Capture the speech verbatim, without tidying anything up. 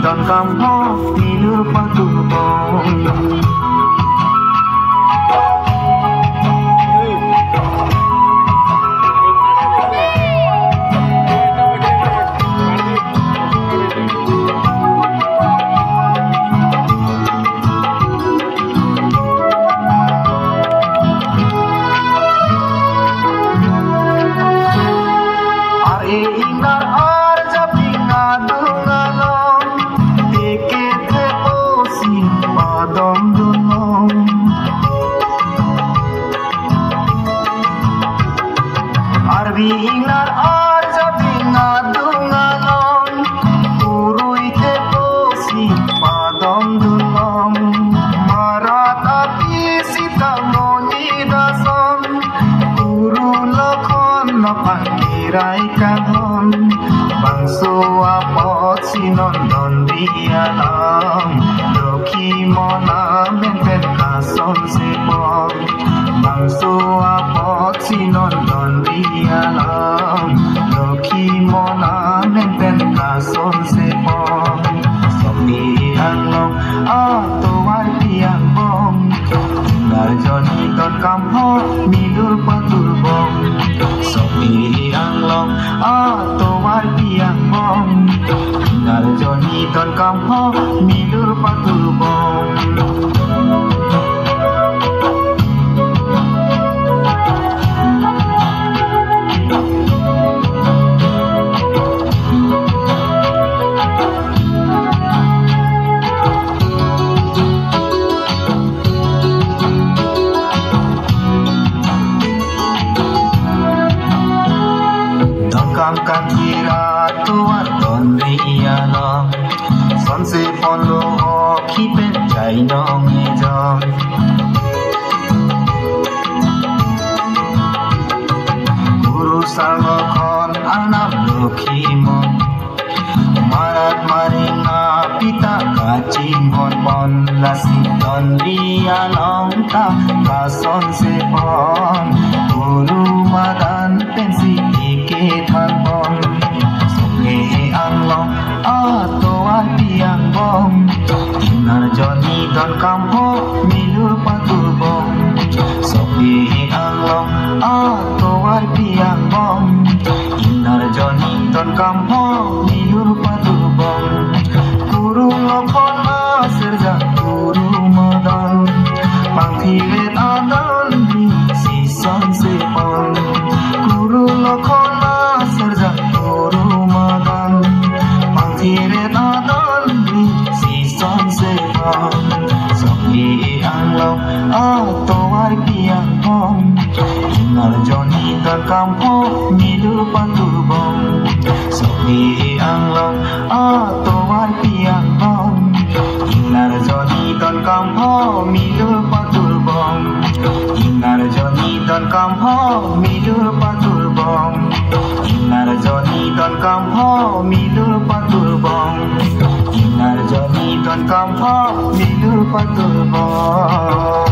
Donkam pho milur paturbong. Ar-e ingnar arjap ing adung along, teke thepo si padom dunlong. Arvi ingnar arjap ing adung along, kurui thepo si padom dunlong. Marat api sita moni dason, Kuru Lokhon aphan kirai kanghon. Bangso apot si non Donri along, Lokhi mon amen pen kasonse pon. Bangso apot si non Donri along, Lokhi mon amen pen kasonse pon. Sokpi anglong atovar pi angbong, ingnar jonni donkam pho milur paturbong. Sokpi anglong atovar pi angbong, ingnar jonni donkam pho milur paturbong. Donkam kantira tovar Donri along, sonse ponlo okhi pen jainong ejong. Kuru Sar Lokhon arnam Lokhi mon, marat maring api ta kachinghon pon. Lasi Donri along ta kasonse pon, Kuru Madan pensi teke than pon. Sokpi anglong atovar pi angbong, ingnar jonni donkam pho milur paturbong. Sokpi anglong atovar pi angbong, ingnar jonni donkam pho milur paturbong. Kuru Lokhon aserjak Kuru Madan, pangthiret adan ri si sonse pon. Kuru Lokhon aserjak Kuru Madan, pangthiret adan ri si sonse pon. Sokpi anglong atovar pi angbong, ingnar jonni donkam pho milur paturbong. Sokpi anglong atovar pi angbong, ingnar jonni donkam pho milur paturbong. Ingnar jonni donkam pho milur paturbong. Ingnar jonni donkam pho milur paturbong. Ingnar jonni donkam pho milur paturbong.